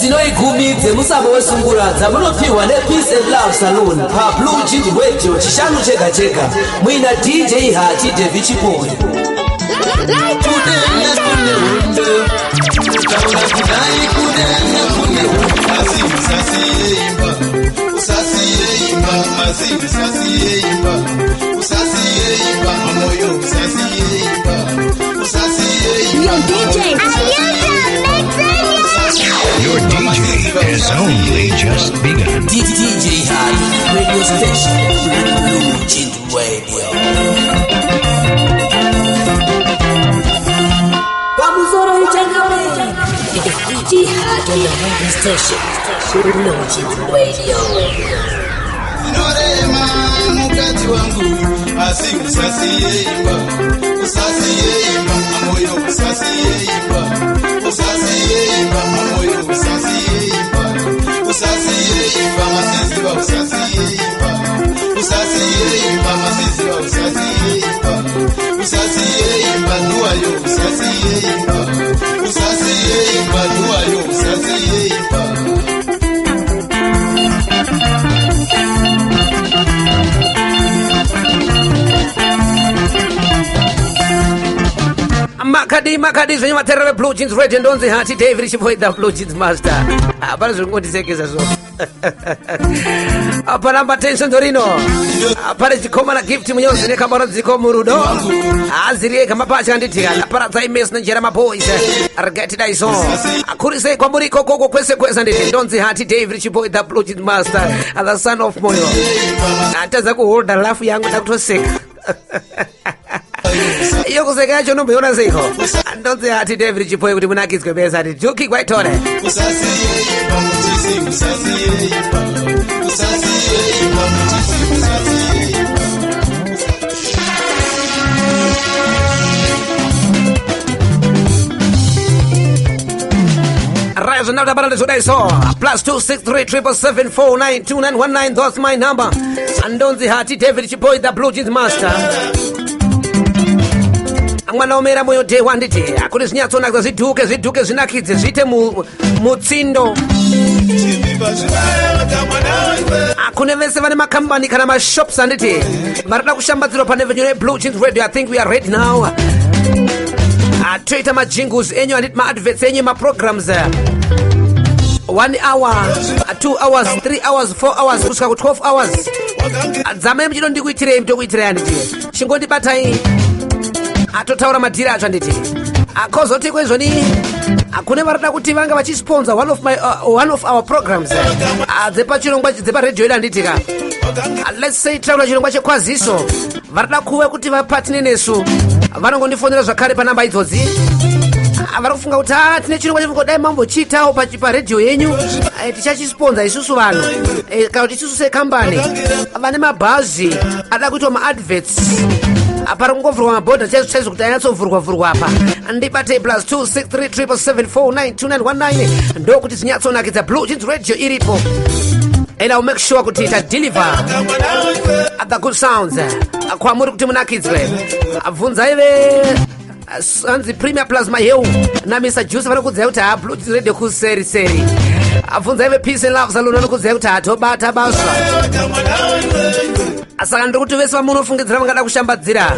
Hedzinoi gumi dzemusambo wesungura dzamunopiwa nePeace and Love Saloon paBlue Jeans Radio Chishanu chega chega muina DJ Hati Devi Chipori. Asi usasiye imba, usasiye imba, asi usasiye imba, usasiye imba, moyo usasiye imba, usasiye imba. Your DJ. Your DJ has only just begun. DJ Hati Radio Station, Blue Jeans Radio. Pamusoro ichangamire. It's DJ Hati on the radio station. Blue Jeans Radio. Zvinorema mukadzi wangu, asi usasiye imba, usasiye imba, moyo usasiye imba, usasiye imba, moyo usasiye imba, usasiye imba, masiziva usasiye imba, usasiye imba, masiziva usasiye imba, usasiye imba, nduwayo usasiye imba, usasiye imba, nduwayo usasiye imba. Makadi makadi zvenyu vateereri veBlue Jeans Radio. Ndonzi Hati David Chipoi, the Blue Jeans Master. Hapana zviri kungondisekesa so panamba 10 svondo rino pane chikomana Gift Munyozi nekambanodziko Murudo. Haziri ega mapacha anditika Paradzai Mes nenjera maboys. Regai tidai so akurisei kwamuri ikokoko kwese kwese. Nditi ndonzi Hati David Chipoi, the Blue Jeans Master, the son of Moyo. Atadza kuholda laugh yangu, ndakutoseka. Iyo kuseka yacho unomboiona seiko? Ndonzi Hati David Chipoi, kuti munakidzwe besa ati juki kwaitore. Usasiye imba mutisi, usasiye imba, usasiye imba mutisi, usasiye imba. Right, so now the balance is so +263 777 492919. That's my number. Andonzi Hati David Chipoi, the Blue Jeans Master. Mwana omera moyo day wanditi akuti zvinyatsonakidza, zvidhuke zvidhuke, zvinakidze, zviite mutsindo. Chivimba zvinayaka mwana iwe. Kune vese vane makambani kana mashops anditi varida kushambadzirwa panhepfenyuro yeBlue Jeans Radio, I think we are ready now. Toita majingles enyu anditi, maadverts enyu, maprograms, 1 hour, 2 hours, 3 hours, 4 hours, kusvika ku12 hours. Dzamai muchido ndikuitirei, mutokuitirei anditi. Chingondibatai atotaura madhiri acho anditi. Kozoti kwezvoni kune varida kuti vanga vachisponsa one of our programs dzepachirongwa dzeparedhiyo yedu anditi ka. Let's say taura chirongwa chekwaziso, varida kuve kuti vapatine nesu, vanongondifonera zvakare panamba idzodzi. Vari kufunga kuti a tine chirongwa chefunga dai mambochiitawo paredhiyo yenyu, tichachisponza isusu vanhu, kana kuti isusu sekambani. Vane mabhazi ada kuitwa maadverts, pari kungovhurwa mabhodha chaizvo chaizvo kuti anyatsovhurwa vhurwa apa, ndibatei +263 777 492919 ndokuti zvinyatsonakidza. Blue Jeans Radio iripo and I'll make sure kuti tadeliver the good sounds kwamuri kuti munakidzwe. Bvunzai ve anzi Premier Plus Maheu naMr Juice, vanokudzai kuti ha, Blue Jeans Radio kuseri seri. Bvunzai vePeace and Love Saloon, vanokudzai kuti hatobata basa. Saka ndiri kuti vese vamunofungidzira vangada kushambadzira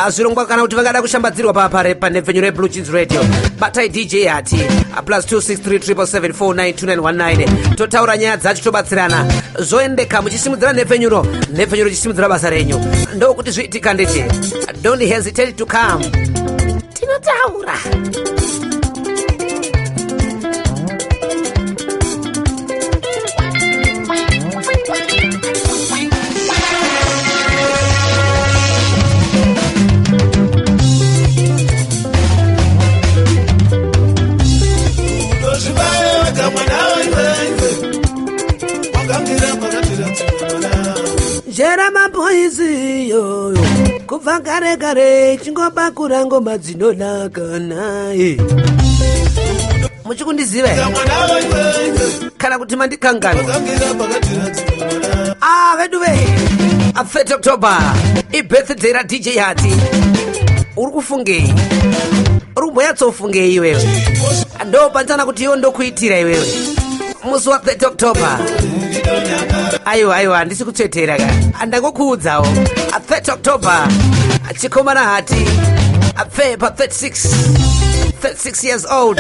zvirongwa kana kuti vangada kushambadzirwa panhepfenyuro yeBlue Jeans Radio, batai DJ Hati +263 777 492919. Totaura nyaya dzacho, tobatsirana, zvoendeka. Muchisimudzira nhepfenyuro, nhepfenyuro ichisimudzira basa renyu. Ndokuti zviitika nditi don't hesitate to come, tinotaura. Ndozvibayaka mwana iwe, wakamira pakatira mwana. Jera mapoisi yoyo kubva kare kare chingobakura ngoma dzinonaka naye. Muchikundiziva here Mwana iwe, kana kuti mandikanganwa? wakamira pakatira mwana. Ah, vedu ve, 30 October ibirthday raDJ Hati. Uri kufungei? Uri kumboyatsofungei iwewe? Ndo panzana kuti iwo ndokuitira iwewe. Musi wa 30 October. Aiwa, aiwa, handisi kutsvetera ka, andangokuudzawo. 30 October, chikomana Hati apfe pa 36, 36 years old,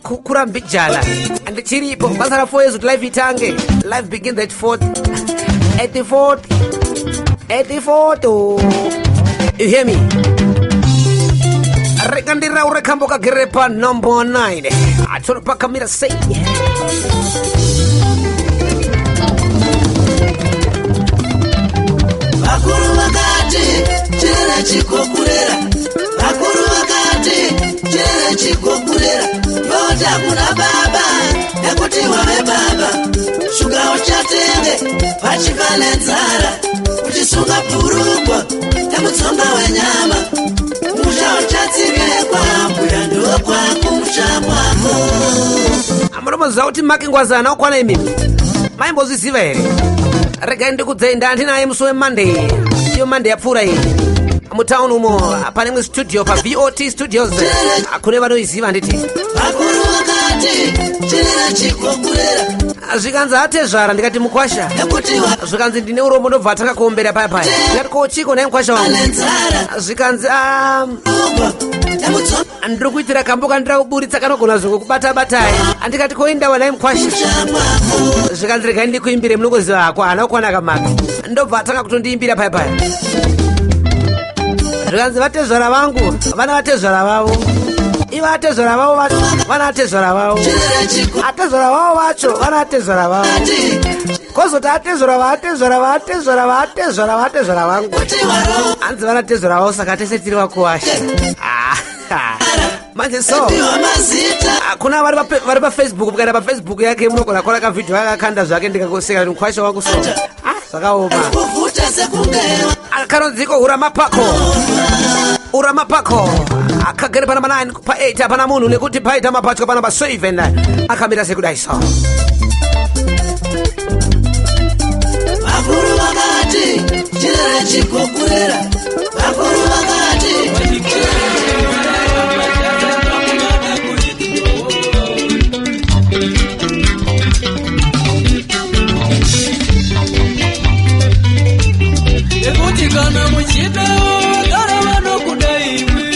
kukura mbijana. Ndichiripo kwasara 4 years kuti life itange. Life begins at 4, at the 4th, at the 4th. You hear me? Rega ndiraure kambo kagere pa number 9, atoro pakamira sei. Vakuru vakati chirera chikokurera, vakuru vakati chirera chikokurera. Voti hakuna baba nekuti wave baba, shuga uchatenge vachifa nenzara, uchisunga bhurugwa nemutsonga wenyama, musha uchatsikekwa mbuya ndokwako musha kwako. Munomoziva kuti makingwazana okwana imimi, maimbozviziva here? Regai ndikudzei, ndandinaye musi weMonday, iyo Monday yapfuura iyi, mutauni umo pane imwe studio paVOT Studios, kune vanoiziva, handiti? Vakuru vakati chirera chikokurera. Zvikanzi atezvara, ndikati mukwasha. Nekuti Zvikanzi ndine urombo, ndobva atanga kuombera paya paya. Ndikati ko chiko naye mukwasha wangu? nenzara. Zvikanzi bhurugwa nemutsonga ndiri kuitira kambo kandira kuburitsa kanogona zvokubata batai. Andikati koindawa naye mukwasha? Musha kwako. Zvikanzi regai ndikuimbire, munongoziva hako haana kukwana kamaka. Ndobva atanga kutondiimbira paya paya. Zvikanzi vatezvara vangu vana vatezvara vavo, ivo atezvara vavo vacho vana atezvara vavo, Chirera chiko atezvara vavo vacho vana atezvara vavo, kozoti atezvara vaatezvara vaatezvara vaatezvara vaatezvara vangu, kuti waro hanzi vanatezvara vavo, saka tese tiri vakuwasha. Ah, manje so piwa mazita. Kuna vari paFacebook, mukaenda paFacebook yake munogona kuona kavhidhio kakakanda zvake. Ndikangoseka kuti mukwasha wangu so, ah, zvakaoma. Kuvuta sekunge Kanonziko Ura Mapako, Ura Mapako, akagere panamba 9. Pa8 hapana munhu nekuti paita mapatya. Panamba 7 akamira sekudai so. Vakuru vakati chirera chikokurera, vakuru vakati. Nekuti kana muchida gara vanokuda imwi,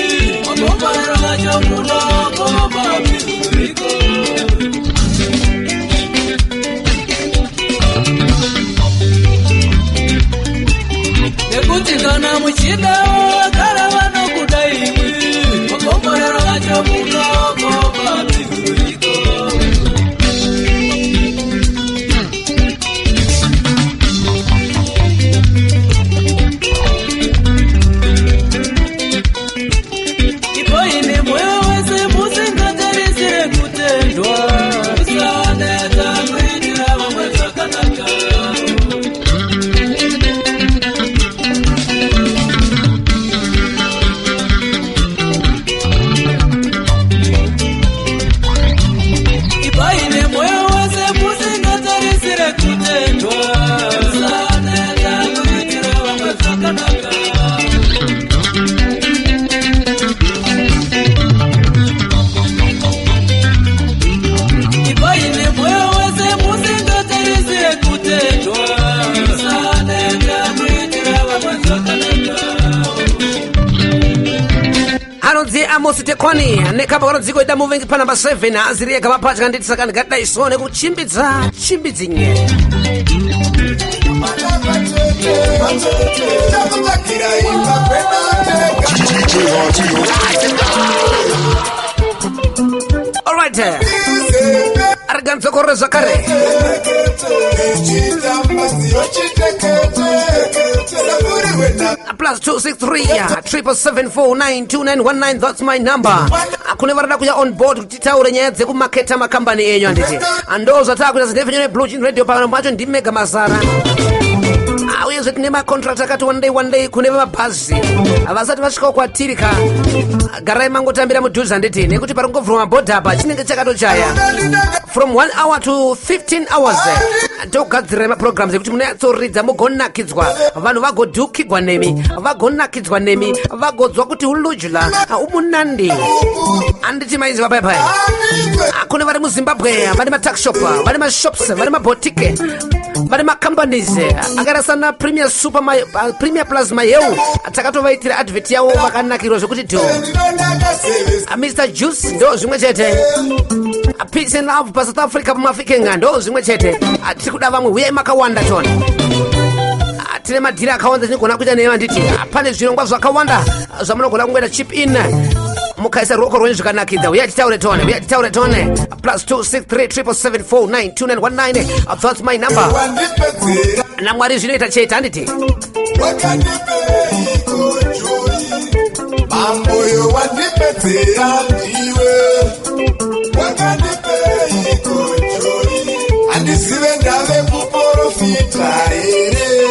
makomborero acho munokomapiriko. Nekuti kana muchida gara vanokuda imwi, makomborero acho munokomapiriko. Ipoine moyo wese musingatarisire kutendwa, musaneta kuitira vamwe zvakanaka. Ipaine moyo wese musingatarisire kutendwa, musaneta kuitira vamwe zvakanaka. Ipaine moyo wese musingatarisire kutendwa, musaneta kuitira vamwe zvakanaka. Anonzi Amos Tekwani nekamba kanonziko Ida Moving panamba 7, aziri ega mapatya, nditi saka ndingadai so nekuchimbidza chimbidzinye. Takutsvagira imba kwedu. DJ Hati. Alright, ariganzokorore zvakare. Plus 263 777492919, that's my number. Kune varada kuya on board kuti titaure nyaya dzekumaketa makambani enyu, handiti? Ando zvataakuita zinhepfenyuro Blue Jean Radio. Pano pacho ndimega mazara. Ah, uye Uyezve tine macontract akati wandei wandei kune vemabhazi vasati vasvikawo kwatiri ka. Garai mangotambira mudhuze handiti, nekuti pari kungovhurwa mabhodha apa chinenge chakatochaya from 1 hour to 15 hours. Togadzirira maprograms ekuti munonyatsoridza mugonakidzwa, vanhu vagodhukigwa nemi, vagonakidzwa nemi, vagodzwa kuti ulujula umunandi handiti. Maiziva paipai, kune vari muZimbabwe vane matuckshop, vane mashops, vane maboutique, vane macompanies akaita sana Premier Super, Premier Plus Maheu. Takatovaitira advert yavo vakanakirwa zvekuti dhu. Mr Juice ndo zvimwe chete. Peace and Love paSouth Africa paMafikeng ndo zvimwe chete. Tiri kuda vamwe, huyai makawanda tona. Tine madhiri akawanda tinogona kuita neyo handiti. Pane zvirongwa zvakawanda zvamunogona kungoita chip in mukaisa ruoko rwenyu zvikanakidza. Uya titaure tone, uya titaure tone. +263 774 92919, that's my number. Wandipedzera. Namwari zvinoita chete handiti. Wakandipeiko joy mamoyo? Wandipedzera ndiwe. Wakandipeiko joy? Handizive ndave kuprofita here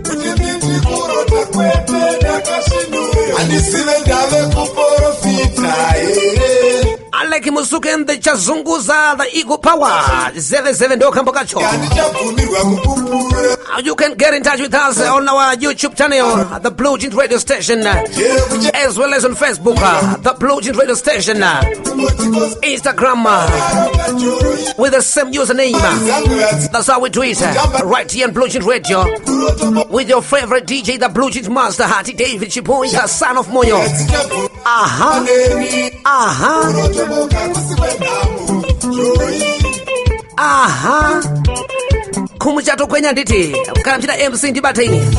kuti nditi kurota kwete ndakasvinura. Handizive ndave kuprofita here. Alec Musuke and the Chazunguza, the Eagle Power zeve zeve ndo kambo kacho. Handichabvumirwa kupupura. You can get in touch with us on our YouTube channel, the Blue Jeans Radio Station, as well as on Facebook, the Blue Jeans Radio Station, Instagram, with the same username. That's how we do it, right here on Blue Jeans Radio, with your favorite DJ, the Blue Jeans Master, Hati David Chipoy, the son of Moyo. Aha, aha, aha. Kumuchato kwenya nditi kana mchida MC ndibateini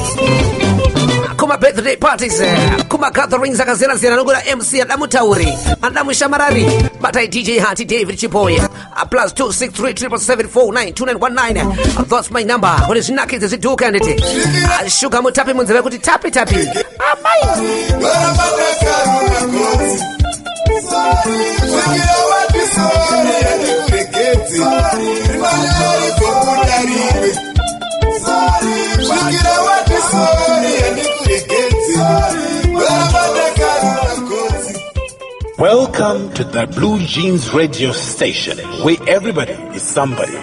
kuma birthday parties, kuma gatherings akasiyana-siyana nokuda MC ada mutauri, ada mushamarari, batai DJ Hati David Chipoy. +263 777 492919, that's my number. Kuti zvinakidze zvidhuka nditi shuga mutapi munzeve kuti tapi tapi amai. Ndoramba gotsi svikira wati sorry, handikuregedzi rimanyaribvokuda rimwe. Svikira wati sorry, handikuregedzi. Ndoramba ndakarura gotsi. Welcome to the Blue Jeans Radio Station, where everybody is somebody.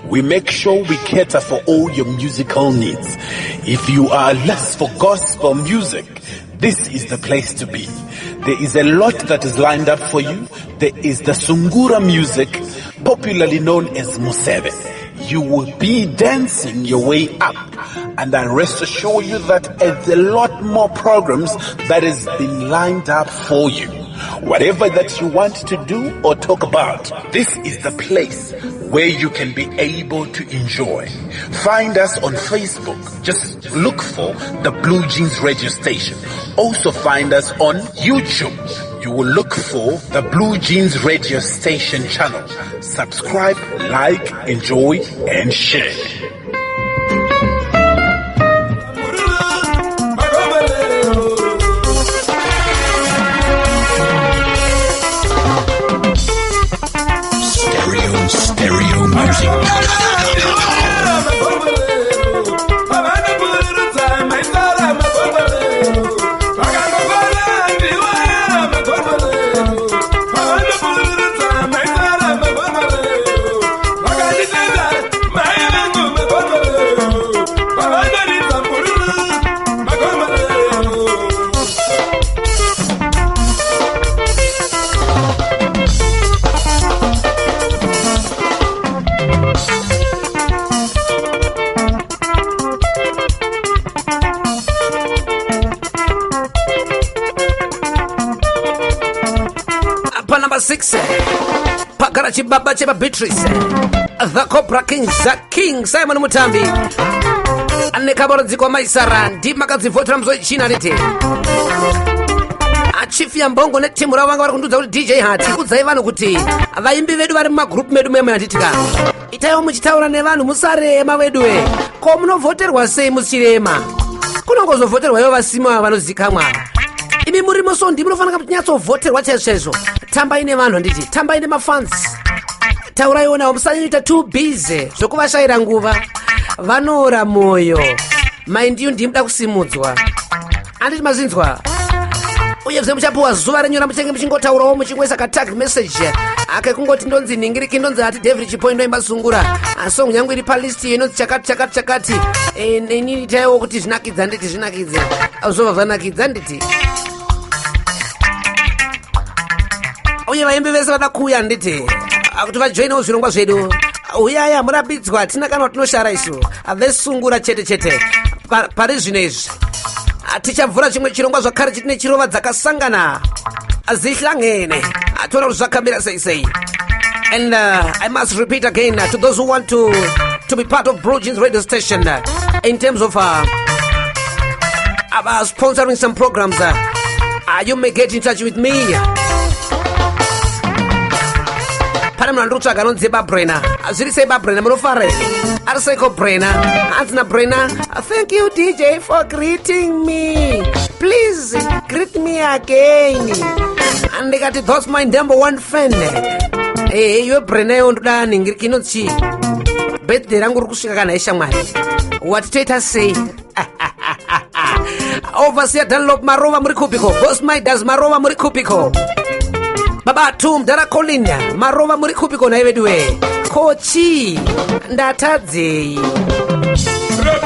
We make sure we cater for all your musical needs. If you are less for gospel music, this is the place to be. There is a lot that is lined up for you. There is the Sungura music, popularly known as Museve. You will be dancing your way up. And I rest assure you that there's a lot more programs that has been lined up for you. Whatever that you want to do or talk about, this is the place where you can be able to enjoy. Find us on Facebook. Just look for the Blue Jeans Radio Station. Also find us on YouTube. You will look for the Blue Jeans Radio Station channel. Subscribe, like, enjoy, and share. Stereo, stereo music. Pa number 6 pagara chibaba chepaBeatrice, the Cobra Kings, King Simon Mutambi nekabarudziko maisara. Ndimakadzivhotera musi wechina riti achief Yambongo netimu ravo vanga vari kundudza kuti, "DJ Hati, udzai vanhu kuti vaimbi vedu vari mumagrupu medu memo." Handitika itaiwo muchitaura nevanhu, musarema veduwe. Ko munovhoterwa sei muchirema? Kunongozovhoterwa ivo vasimo vanozikamwa. Imi murimo, so ndimi munofanira kunyatsovhoterwa chaizvo chaizvo. Tambai nevanhu handiti, tambai nemafans, tauraiwo navo, musanyoita too busy zvokuvashayira nguva, vanoora mwoyo. Mind you, ndimuda kusimudzwa. Anditi mazinzwa? Uyezve muchapiwa zuva renyu ramuchange muchingotaurawo muchingoisa katag message ake kungoti ndonzi ningiriki, ndonzi hati David Chipo, indoimba sungura, song yangu iri palist iyo inonzi chakati chakati chakati. Inini itaiwo kuti zvinakidza, nditi zvinakidze, zvobva zvanakidza, nditi. Uye vaimbi vese vada kuuya, nditi kuti vajoinewo zvirongwa zvedu, uyaya, murabidzwa. Hatina kana watinoshara isu, vesungura chete chete. Pari zvino izvi tichavhura chimwe chirongwa zvakare chitine chirova dzakasangana zihlangene, toona kuti zvakamira sei sei. And I must repeat again to those who want to be part of Blue Jeans Radio Station in terms of sponsoring some programs, you may get in touch with me. Pane munhu andiri kutsvaga anonzi Babrena. Zviri sei Babrena, munofara here? Ari seiko Brena? Hanzi naBrena, "Thank you, DJ, for greeting me. Please greet me again." Ndikati, "That's my number one fan." Ehe, iwe Brena, iwo ndoda ningiriki inonzi chii, birthday rangu riri kusvika kana ishamwari, watitoita sei? Overseer Dunlop Marova, muri kupiko? Boss Midas Marova, muri kupiko? Baba Tum Dara Colin Marova, muri kupiko nhai veduwe? Kochi ndatadzei?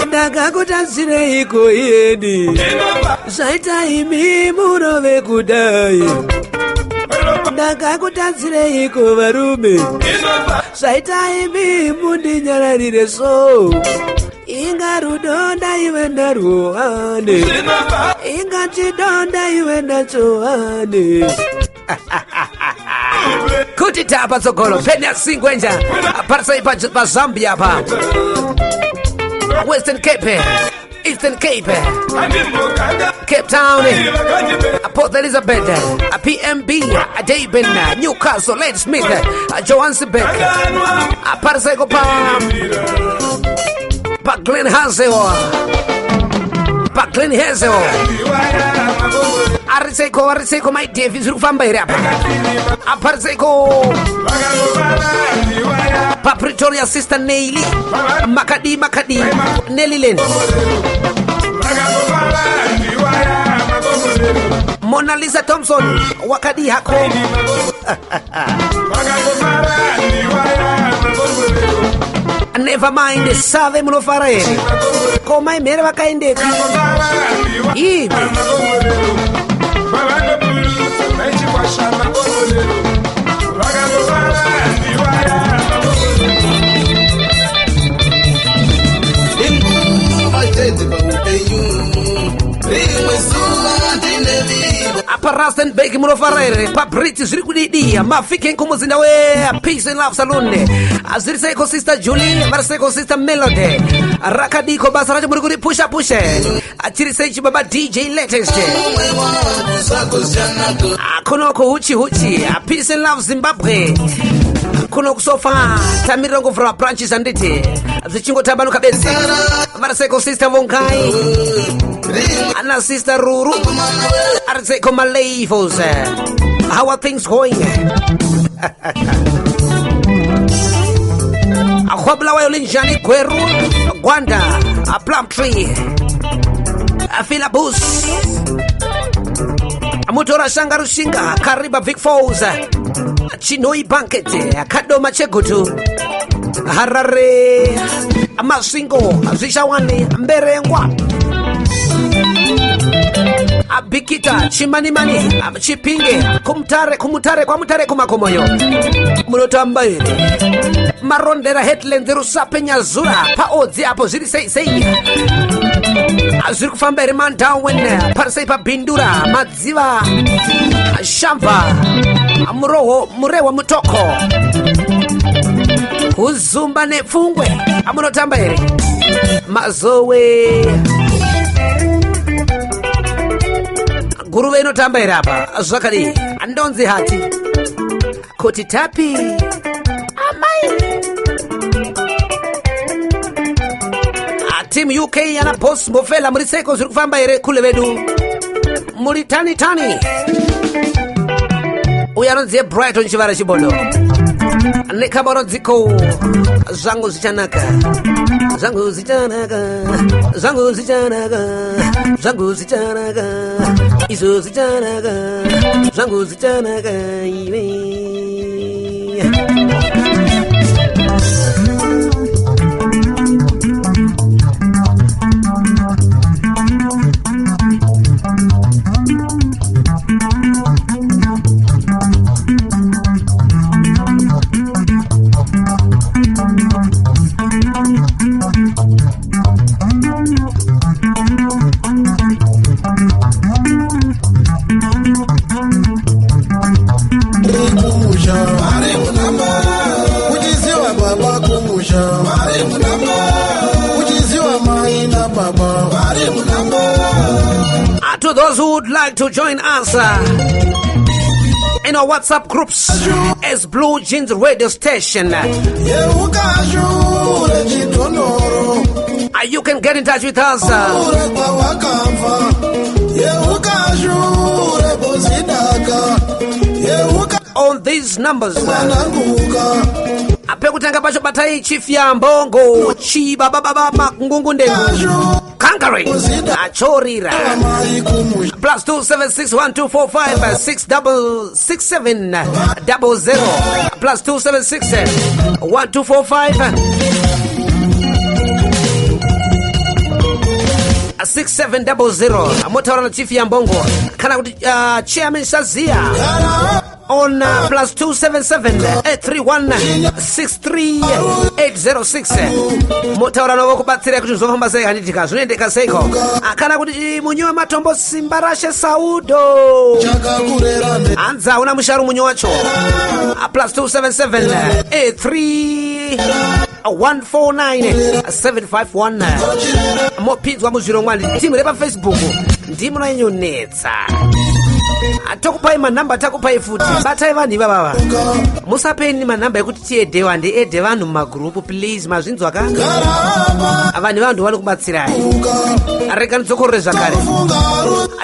Ndakakutadzireiko iyeni zvaita imi munove kudai? Ndakakutadzireiko varume zvaita imi mundinyararire? So inga rudo ndaive narwo ane, inga chido ndaive nacho ane. Kuti tapa tsogolo penya singwenja parisai paZambia, pa Western Cape, Eastern Cape, Cape Town, Port Elizabeth, PMB, Durban, Newcastle, Ladysmith, Johannesburg, parisaiko pa Glen Hazel, pa Glen Hazel. Ariseiko, ariseiko mai Davi? Zviri kufamba here apa? Apariseiko paPretoria? Sister Neili, makadi makadi Neliland? Mona Lisa Thompson, wakadi hako? Never mind. Save munofara here? Ko mai Mhere vakaendepi imi? Inguva chete paupenyu, rimwe zuva ndine vivo. Apa Rustenburg munofara here? PaBrits zviri kudidi? Mafikeng kumuzinda wePeace and Love Saloon, zviri seiko? Sister Julie vari seiko? Sister Melody, rakadiko basa racho? Muri kuripusha pushe? Chiri sei chibaba DJ Latest? Mumwe wangu zvako zvanaka. Kunoko huchi huchi. Peace and Love Zimbabwe kuno kusofa tamirira ngovhura branches, handiti zvichingotambanuka bedzi. Vari seiko Sister Vonkai ana Sister Ruru? Ari seiko malevels? How are things going? KwaBulawayo linjani? Gweru, Gwanda, Plumtree, Filabus, Mutora Shanga, Rushinga, Kariba, Vic Falls, Chinoi, Banket, Kadoma, Chegutu, Harare, Masvingo, Zvishawane, Mberengwa, Bikita, Chimanimani, Chipinge, Kumtare, Kumutare, kwaMutare, kumakomoyo munotamba here? Marondera, Headlands, Rusape, Nyazura, paOdzi apo zviri sei sei? Zviri kufamba here? Mandowen parisei? PaBindura, Madziva, Shamva, Muroho, Murehwa, Mutoko, Uzumba nePfungwe amunotamba here? Mazowe, Guruve inotamba here apa? Zvakadii? Andonzi hati kuti tapi amai. Team UK yana Boss Mofela, muri seko? Zviri kufamba here kule vedu? Muri tani tani? Uyo anonzi Brighton Chivara Chibondo. Nekabarodziko zvangu zvichanaka, zvangu zvichanaka, zvangu zvichanaka, zvangu zvichanaka, izvo zvichanaka, zvangu zvichanaka iwe. To those who would like to join us in our WhatsApp groups as Blue Jeans Radio Station, you can get in touch with us. On these numbers. Pekutanga pacho batai Chief Yambongo Chibababa Makungungundengu Conquering Achorira plus 2761245 667 00 plus 276 1245 6700. Motaura naChief Yambongo kana kuti Chairman Shazia on plus 277 831 63806. Motaura navo kubatsira kuti zvofamba sei, handitika zvinoendeka seiko. Kana kuti munyu wematombo Simba Rashe Saudo, hanzi hauna musharu munyu wacho. Plus 277 83 149 751. Mopinzwa muzvirongwa. Timu repaFacebook ndimunonyonetsa. Tokupai manhamba, takupai futi. Batai vanhu ivavava, musapeni manhamba ekuti tiedhe handiedhe vanhu mumagurupu, please. Mazvinzwa ka? Vanhu ivava ndo vanokubatsirai. Rega ndidzokorore zvakare.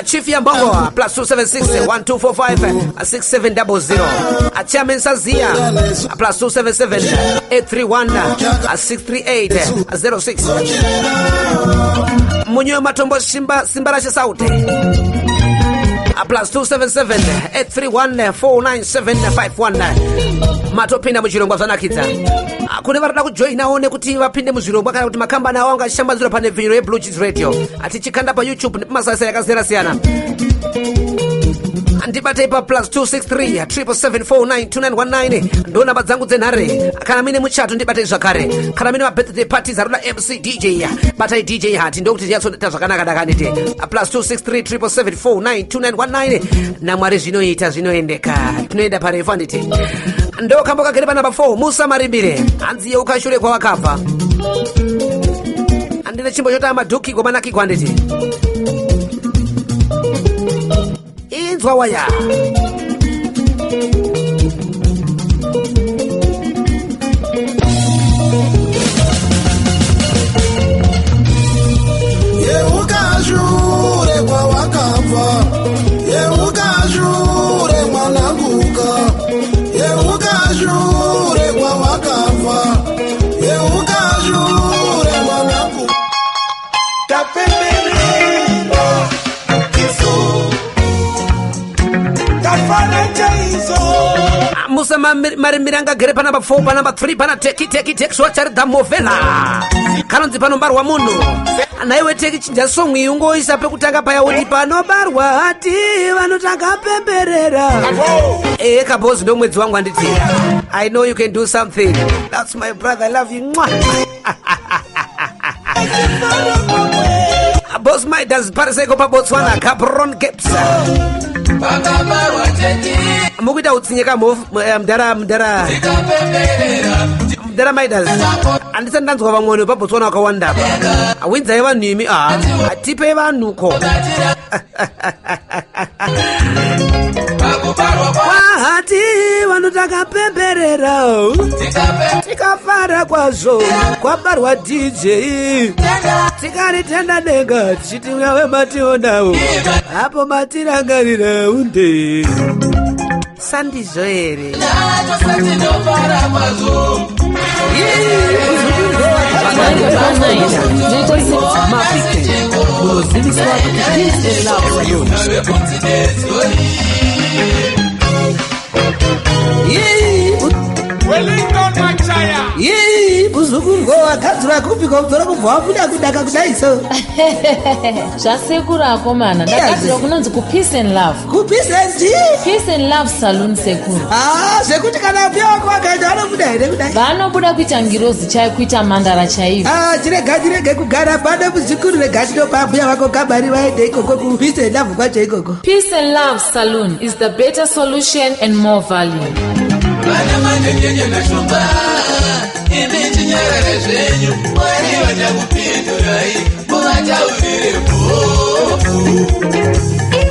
Chief Yambongo plus 276 1245 6700. Chairman Sazia plus 277 831 638 06. Munyu wematombo Simba Rashe Saute plus 277 831 49751. Matopinda muchirongwa zvanakidza. Kune varida kujoinawo nekuti vapinde muzvirongwa kana kuti makambani avo anga achishambadzirwa pane bvinyo yeBlue Jeans Radio, atichikanda paYouTube nepamasasa yakasiyana-siyana, ndibatei pa plus 263 777492919. Ndo namba dzangu dzenhare. Kana mine muchato, ndibatei zvakare. Kana mine mabirthday parties aroda MC, DJ, batai DJ Hati, ndokuti tinyatsoita zvakanaka. Dakanite plus 263 777492919. Namwari zvinoita, zvinoendeka, tinoenda parefu, handiti? Ndo kambo kagere panamba 4, Musa Marimbire, hanzi yeuka shure kwawakabva. Handine chimbo chota madhuki gomanakigwa, handiti? Inzwa waya. Yeuka shure kwawakabva, yeuka shure mwananguka, yeuka shure kwawakabva, yeuka shure mwanangu. Tapemberera isu, tafara chaizvo. Musa Marimbire angagere panamba 4. Panamba 3 pana Teki Teki Teki Swacharidha Movhela, kanonzi Panobarwa Munhu. Naiwe Teki, chinja song iyi, ungoisa pekutanga paya uti panobarwa hati vanotanga pemberera. Ee kabhozi, ndo mwedzi wangu, handiti? I know you can do something. That's my brother, I love you. Mwah. Boss Midas pariseko paBotswana, Cabron Gaps. Pakabarwa Teki. Mukuita utsinye kamhofu, mudhara, mudhara, Tikapemberera. mudhara Midas. Handisati ndanzwa vamwe vanhu paBotswana vakawanda apa. Winzai vanhu imi, a hatipei vanhuko. Pakubarwa kwa Kwahati vanhu takapemberera, tikafara kwazvo kwabarwa DJ, tikaritenda denga tichiti mwawe mationawo apo matirangarira unde. Sandizvo here? Munoziviswa kuti Peace and Love Saloon. Wellington Machaya. Yii, muzukuru wakadzura kupi kwamudzora kubva wabuda kudaka kudai so? Zvasekuru akomana, ndakadzura kunonzi kupeace and love. Kupeace and Peace and Love Saloon, sekuru. Ah, zvekuti kana mbuya wako wakaenda vanobuda here kudai? Vanobuda kuita ngirozi chaiyo, kuita mandara chaiyo. Ah, chirega chirege kugara pano muzukuru, rega tinopa mbuya vako kabari vaende ikoko kupeace and love kwacho ikoko. Peace and Love Saloon is the better solution and more value. Vana manjenjenje nashumba, imi chinyarare zvenyu, Mwari vachakupindurai, muvataurire mhofu.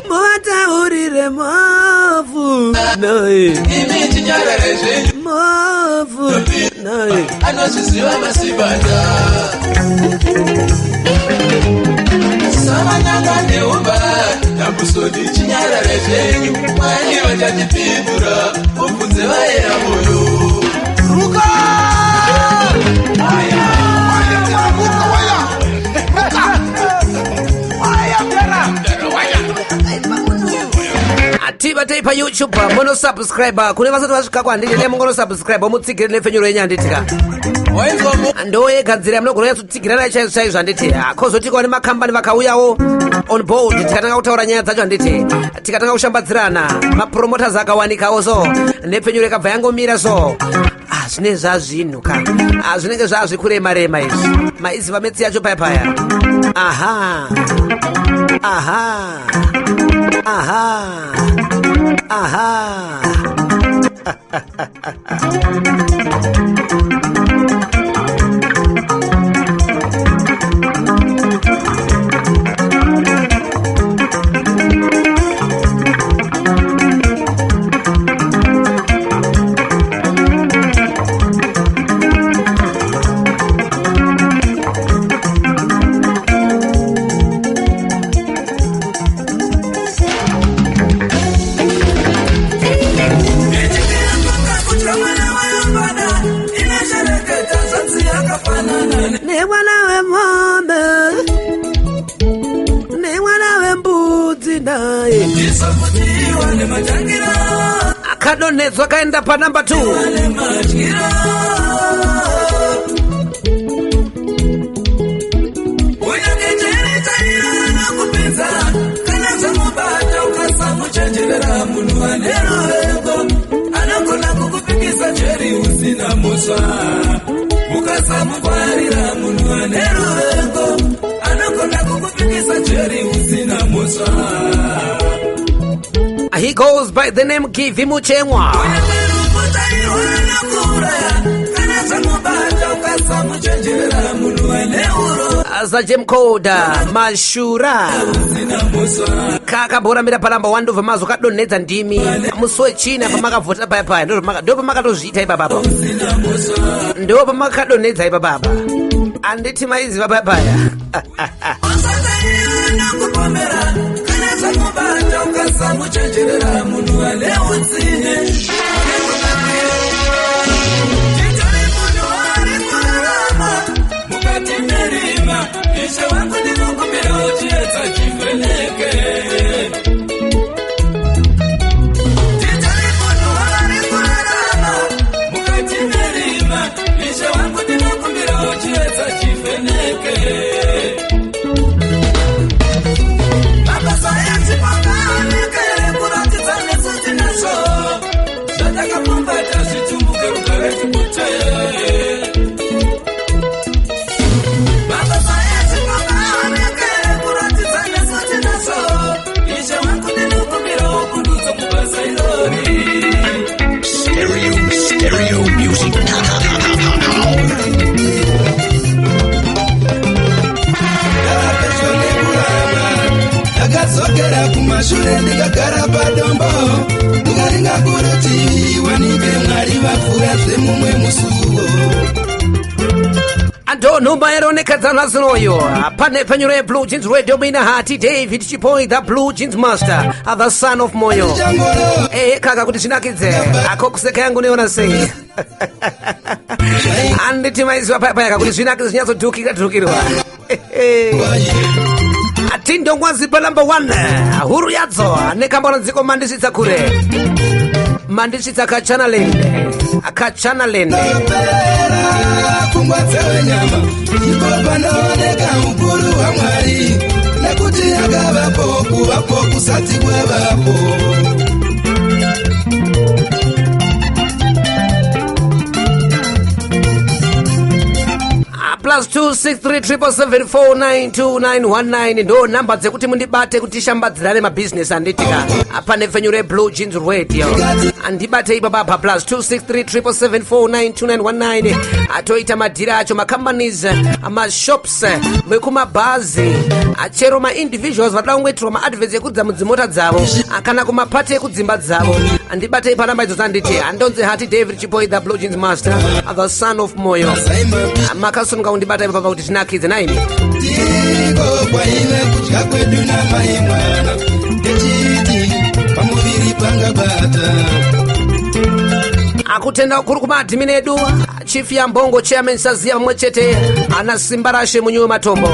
Muvataurire mhofu noi. Imi chinyarare zvenyu. Mhofu noi. Anozviziva masibanda samanyanga neumba namusoni, chinyarare zvenyu, Mwari vachatipindura, mubvunze vaera moyo. Ruka! Waya! Waya! Ruka! Waya! Ruka! Waya! Mdara! Waya! Atibatei paYouTube, munosubscribe kune vasati vasvika kwandiri, nemungonosubscribe mutsigire nepfenyuro yenyu, handitika? Ndoyegadzira munogona kunyatsotsigirana chaizvo chaizvo, handiti? Kozotikawo nemakambani vakauyawo on board, tikatanga kutaura nyaya dzacho, handiti? Tikatanga kushambadzirana, mapromoters akawanikawo, so nepfenyuro ikabva yangomira so. Ah, zvine zvazvinhu ka. Ah, zvinenge zvazvikurema-rema izvi, maiziva metsi yacho paya paya. Aha, aha, aha, aha. Nemwana wemombe, nemwana wembudzi naye akadonhedzwa kaenda panamba 2. Kupedza kana zvamubata, ukasamuchenjerera, munhu ane ruvengo anogona kukupikisa jeri usina mhosva. Ukasamungwarira, munhu ane ruvengo anogona kukupikisa jeri usina mhosva. He goes by the name Givi Muchemwa. Kana zvamubata, ukasamuchenjerera, munhu ane uro Zajemkoda mashura kakamboramira panamba 1, ndobva mazo kadonhedza ndimi musi wechina pamakavhota paya paya. Ndo pamakatozviita ipapapa, ndo pamakadonhedza ipapapa, handiti? Maiziva paya paya. Kupomera kana zvamubata, ukasamuchenjerera, munhu ane utsinye. Titore munhu ari kurarama mukati merima. Ishe wangu, ndinokumbira chiedza chivheneke. Titore munhu ari kurarama mukati merima. Ishe wangu, ndinokumbira chiedza chivheneke. Mabasa echipakaonekere kuratidza nesu tinazvo zvatakapfumbata, zvitumbuke rugare tibute. Mabasa echipakaonekere kuratidza nesu tinazvo. Ishe wangu, ndinokumbirawo pundutso mubasa irori. Stereo, stereo music. Ndakapedzwa nekurama, ndakadzokera kumashure, ndikagara padombo, ndikaringa kurutivi, wanike Mwari vapfurazve mumwe musuwo. Andonhumba. Kuseka nhasi pane penyuro yeblue jeans radio mina hati David Chipoi, the Blue Jeans Master, the son of Moyo. Ehe kaka, kuti zvinakidze ako kuseka yangu niona sei. Anditi maiziva paya kuti zvinakidze zvinyatsodhukira dhukirwa. Atindongwazipa number 1 huru yadzo nekambona dziko mandisvitsa kure, mandisvitsa kachanaland, kachanaland. Pfungwa dzewenyama ipo panooneka ukuru hwaMwari, nekuti akavapo kuvapo kusati kwavapo. Plus 263 777 492 919 ndo namba dzekuti mundibate kuti tishambadzirane mabhizinesi, anditika pane pfenyuro yeBlue Jeans Radio. Andibate ipapapa plus 263 777 492 919. Atoita madhiri acho, macompanies, mashops, vekumabhazi, chero maindividuals vanoda kungoitirwa maadverts ekudza mudzimota dzavo kana kumapati ekudzimba dzavo. Andibatei panamba idzodzo. Anditi handonzi Hati David Chipoi, the Blue Jeans Master, the son of Moyo. Makasununga kundibata ipapa kuti tinakidze naimi. Tiko kwaive kudya kwedu namai mwana, techiti pamuviri pangabata. Akutenda kuri kumaadmin edu, Chief Yambongo, Chairman Saziya, pamwe chete ana Simba Rashe Munyu Matombo.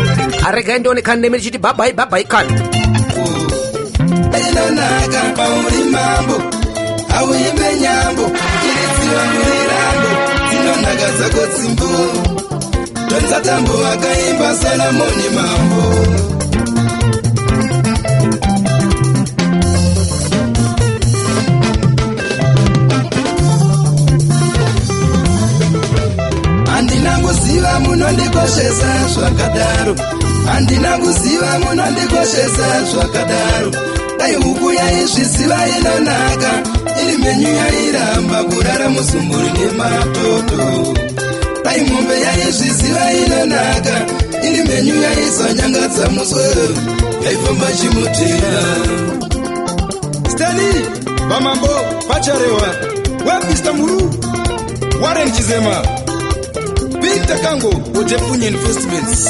Aregai ndionekane nemi ndichiti bye bye, bye bye kani. Inonaka pauri mambo, auimbe nyambo iritsiwa murirambo, dzinonaka dzako tsimbo. Tonzatambo akaimba Salamoni mambo. Handina kuziva munondikoshesa zvakadaro, handina kuziva munondikoshesa zvakadaro. Dai huku yaizviziva inonaka iri mhenyu, yairamba kurara muzumburi nematoto. Dai mombe yaizviziva inonaka iri mhenyu, yaizonyangadza muswero, yaifamba chimutera. Stanley Bamambo Pacharewa, Webster Muru, Warren Chizema, Peter Kango, Otepunye Investments.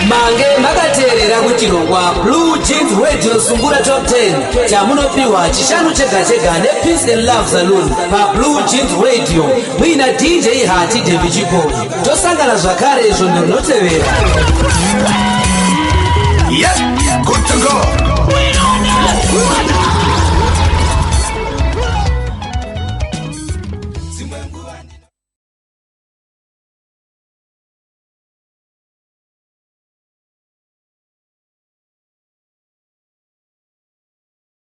Mange makateerera kuchirongwa Blue Jeans Radio Sungura Top 10 chamunopiwa Chishanu chega chega nePeace and Love Saloon paBlue Jeans Radio muina DJ Hati David Chipoi. Tosangana zvakare svondo rinotevera. Yep, good to go.